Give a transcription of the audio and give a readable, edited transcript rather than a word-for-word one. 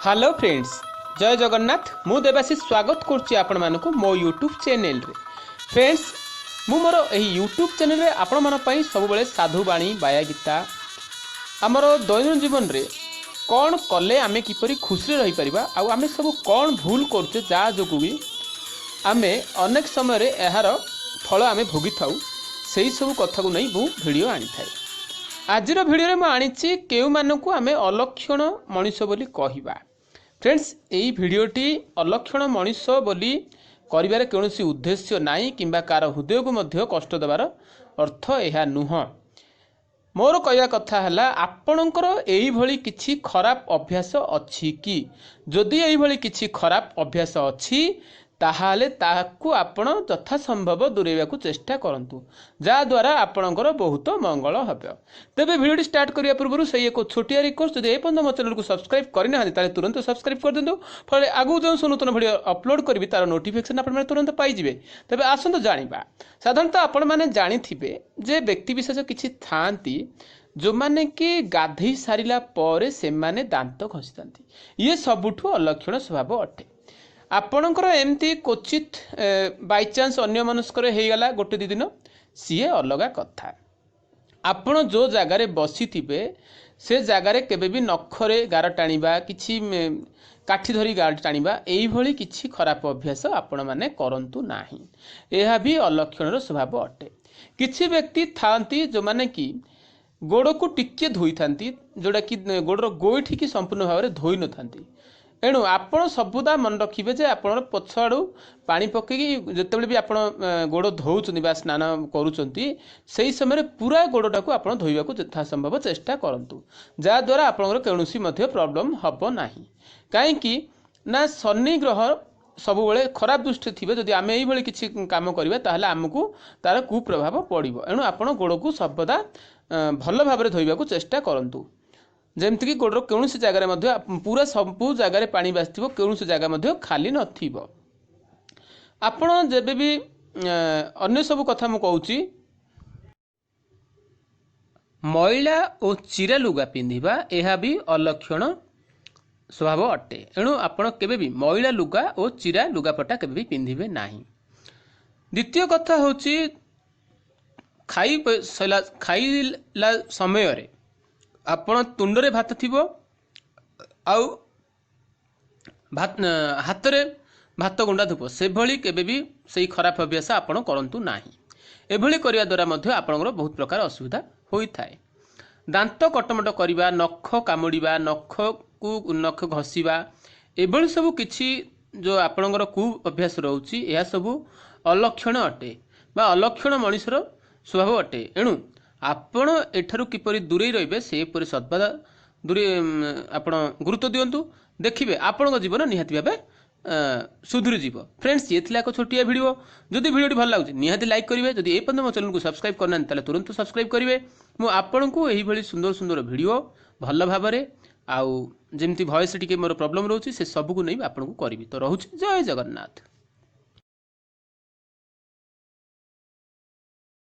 Hello friends, ଜୟ ଜଗନ୍ନାଥ। ମୁଁ ଦେବାଶିଷ ସ୍ୱାଗତ କରୁଛି ଆପଣମାନଙ୍କୁ ମୋ ୟୁଟ୍ୟୁବ୍ ଚ୍ୟାନେଲରେ। ଫ୍ରେଣ୍ଡସ୍, ମୁଁ ମୋର ଏହି ୟୁଟ୍ୟୁବ୍ ଚ୍ୟାନେଲରେ ଆପଣମାନଙ୍କ ପାଇଁ ସବୁବେଳେ ସାଧୁବାଣୀ, ବାୟା ଗୀତା, ଆମର ଦୈନନ୍ଦିନ ଜୀବନରେ କ'ଣ କଲେ ଆମେ କିପରି ଖୁସିରେ ରହିପାରିବା ଆଉ ଆମେ ସବୁ କ'ଣ ଭୁଲ କରୁଛେ, ଯାହା ଯୋଗୁଁ ବି ଆମେ ଅନେକ ସମୟରେ ଏହାର ଫଳ ଆମେ ଭୋଗିଥାଉ, ସେହି ସବୁ କଥାକୁ ନେଇ ମୁଁ ଭିଡ଼ିଓ ଆଣିଥାଏ। ଆଜିର ଭିଡ଼ିଓରେ ମୁଁ ଆଣିଛି କେଉଁମାନଙ୍କୁ ଆମେ ଅଲକ୍ଷଣ ମଣିଷ ବୋଲି କହିବା। ଫ୍ରେଣ୍ଡସ୍, ଏଇ ଭିଡ଼ିଓଟି ଅଲକ୍ଷଣ ମଣିଷ ବୋଲି କରିବାର କୌଣସି ଉଦ୍ଦେଶ୍ୟ ନାହିଁ କିମ୍ବା କାହାର ହୃଦୟକୁ ମଧ୍ୟ କଷ୍ଟ ଦେବାର ଅର୍ଥ ଏହା ନୁହଁ। ମୋର କହିବା କଥା ହେଲା, ଆପଣଙ୍କର ଏଇଭଳି କିଛି ଖରାପ ଅଭ୍ୟାସ ଅଛି କି? ଯଦି ଏଇଭଳି କିଛି ଖରାପ ଅଭ୍ୟାସ ଅଛି, ତାହେଲେ ତାହାକୁ ଆପଣ ଯଥାସମ୍ଭବ ଦୂରେଇବାକୁ ଚେଷ୍ଟା କରନ୍ତୁ, ଯାହାଦ୍ୱାରା ଆପଣଙ୍କର ବହୁତ ମଙ୍ଗଳ ହେବ। ତେବେ ଭିଡ଼ିଓଟି ଷ୍ଟାର୍ଟ କରିବା ପୂର୍ବରୁ ସେଇ ଏକ ଛୋଟିଆ ରିକ୍ୱେଷ୍ଟ, ଯଦି ଏପର୍ଯ୍ୟନ୍ତ ମୋ ଚ୍ୟାନେଲକୁ ସବସ୍କ୍ରାଇବ୍ କରିନାହାନ୍ତି, ତାହେଲେ ତୁରନ୍ତ ସବସ୍କ୍ରାଇବ୍ କରିଦିଅନ୍ତୁ। ଫଳରେ ଆଗକୁ ଯେଉଁ ସବୁ ନୂତନ ଭିଡ଼ିଓ ଅପଲୋଡ଼ କରିବି, ତାର ନୋଟିଫିକେସନ୍ ଆପଣମାନେ ତୁରନ୍ତ ପାଇଯିବେ। ତେବେ ଆସନ୍ତୁ ଜାଣିବା। ସାଧାରଣତଃ ଆପଣମାନେ ଜାଣିଥିବେ ଯେ ବ୍ୟକ୍ତିବିଶେଷ କିଛି ଥାଆନ୍ତି, ଯେଉଁମାନେ କି ଗାଧେଇ ସାରିଲା ପରେ ସେମାନେ ଦାନ୍ତ ଘଷିଥାନ୍ତି। ଇଏ ସବୁଠୁ ଅଲକ୍ଷଣ ସ୍ୱଭାବ ଅଟେ। ଆପଣଙ୍କର ଏମିତି କ୍ୱଚିତ ବାଇଚାନ୍ସ ଅନ୍ୟମନସ୍କରେ ହେଇଗଲା ଗୋଟେ ଦୁଇ ଦିନ, ସିଏ ଅଲଗା କଥା। ଆପଣ ଯେଉଁ ଜାଗାରେ ବସିଥିବେ, ସେ ଜାଗାରେ କେବେ ବି ନଖରେ ଗାର ଟାଣିବା, କିଛି କାଠି ଧରି ଗାର ଟାଣିବା, ଏଇଭଳି କିଛି ଖରାପ ଅଭ୍ୟାସ ଆପଣମାନେ କରନ୍ତୁ ନାହିଁ। ଏହା ବି ଅଲକ୍ଷଣର ସ୍ୱଭାବ ଅଟେ। କିଛି ବ୍ୟକ୍ତି ଥାଆନ୍ତି, ଯେଉଁମାନେ କି ଗୋଡ଼କୁ ଟିକିଏ ଧୋଇଥାନ୍ତି, ଯେଉଁଟାକି ଗୋଡ଼ର ଗୋଇଠିକି ସମ୍ପୂର୍ଣ୍ଣ ଭାବରେ ଧୋଇନଥାନ୍ତି। ଏଣୁ ଆପଣ ସର୍ବଦା ମନେ ରଖିବେ ଯେ ଆପଣଙ୍କର ପଛ ଆଡ଼ୁ ପାଣି ପକାଇକି ଯେତେବେଳେ ବି ଆପଣ ଗୋଡ଼ ଧୋଉଛନ୍ତି ବା ସ୍ନାନ କରୁଛନ୍ତି, ସେହି ସମୟରେ ପୁରା ଗୋଡ଼ଟାକୁ ଆପଣ ଧୋଇବାକୁ ଯଥାସମ୍ଭବ ଚେଷ୍ଟା କରନ୍ତୁ, ଯାହାଦ୍ୱାରା ଆପଣଙ୍କର କୌଣସି ମଧ୍ୟ ପ୍ରୋବ୍ଲେମ୍ ହେବ ନାହିଁ। କାହିଁକି ନା ଶନି ଗ୍ରହ ସବୁବେଳେ ଖରାପ ଦୃଷ୍ଟି ଥିବେ। ଯଦି ଆମେ ଏଇଭଳି କିଛି କାମ କରିବା, ତାହେଲେ ଆମକୁ ତାର କୁପ୍ରଭାବ ପଡ଼ିବ। ଏଣୁ ଆପଣ ଗୋଡ଼କୁ ସର୍ବଦା ଭଲ ଭାବରେ ଧୋଇବାକୁ ଚେଷ୍ଟା କରନ୍ତୁ, ଯେମିତିକି ଗୋଡ଼ର କୌଣସି ଜାଗାରେ ମଧ୍ୟ ପୁରା ସବୁ ଜାଗାରେ ପାଣି ବାଜିଥିବ, କୌଣସି ଜାଗା ମଧ୍ୟ ଖାଲି ନଥିବ। ଆପଣ ଯେବେ ବି ଅନ୍ୟ ସବୁ କଥା ମୁଁ କହୁଛି, ମଇଳା ଓ ଚିରା ଲୁଗା ପିନ୍ଧିବା, ଏହା ବି ଅଲକ୍ଷଣ ସ୍ୱଭାବ ଅଟେ। ଏଣୁ ଆପଣ କେବେ ବି ମଇଳା ଲୁଗା ଓ ଚିରା ଲୁଗାପଟା କେବେ ବି ପିନ୍ଧିବେ ନାହିଁ। ଦ୍ୱିତୀୟ କଥା ହେଉଛି, ଖାଇ ସରିଲା, ଖାଇଲା ସମୟରେ ଆପଣ ତୁଣ୍ଡରେ ଭାତ ଥିବ ଆଉ ଭାତ ହାତରେ ଭାତ ଗୁଣ୍ଡା ଥିବ, ସେଭଳି କେବେ ବି ସେଇ ଖରାପ ଅଭ୍ୟାସ ଆପଣ କରନ୍ତୁ ନାହିଁ। ଏଭଳି କରିବା ଦ୍ୱାରା ମଧ୍ୟ ଆପଣଙ୍କର ବହୁତ ପ୍ରକାର ଅସୁବିଧା ହୋଇଥାଏ। ଦାନ୍ତ କଟମଟ କରିବା, ନଖ କାମୁଡ଼ିବା, ନଖକୁ ନଖ ଘଷିବା, ଏଭଳି ସବୁ କିଛି ଯେଉଁ ଆପଣଙ୍କର କୁ ଅଭ୍ୟାସ ରହୁଛି, ଏହା ସବୁ ଅଲକ୍ଷଣ ଅଟେ ବା ଅଲକ୍ଷଣ ମଣିଷର ସ୍ୱଭାବ ଅଟେ। ଏଣୁ ଆପଣ ଏଠାରୁ କିପରି ଦୂରେଇ ରହିବେ, ସେ ଉପରେ ସର୍ବଦା ଦୂରେଇ ଆପଣ ଗୁରୁତ୍ୱ ଦିଅନ୍ତୁ। ଦେଖିବେ, ଆପଣଙ୍କ ଜୀବନ ନିହାତି ଭାବେ ସୁଧୁରିଯିବ। ଫ୍ରେଣ୍ଡସ୍, ଇଏ ଥିଲା ଏକ ଛୋଟିଆ ଭିଡ଼ିଓ। ଯଦି ଭିଡ଼ିଓଟି ଭଲ ଲାଗୁଛି, ନିହାତି ଲାଇକ୍ କରିବେ। ଯଦି ଏ ପର୍ଯ୍ୟନ୍ତ ମୋ ଚ୍ୟାନେଲକୁ ସବସ୍କ୍ରାଇବ୍ କରିନାହାନ୍ତି, ତାହେଲେ ତୁରନ୍ତ ସବସ୍କ୍ରାଇବ୍ କରିବେ। ମୁଁ ଆପଣଙ୍କୁ ଏହିଭଳି ସୁନ୍ଦର ସୁନ୍ଦର ଭିଡ଼ିଓ ଭଲ ଭାବରେ ଆଉ ଯେମିତି ଭଏସ୍ ଟିକେ ମୋର ପ୍ରୋବ୍ଲେମ୍ ରହୁଛି, ସେ ସବୁକୁ ନେଇ ଆପଣଙ୍କୁ କରିବି। ତ ରହୁଛି, ଜୟ ଜଗନ୍ନାଥ।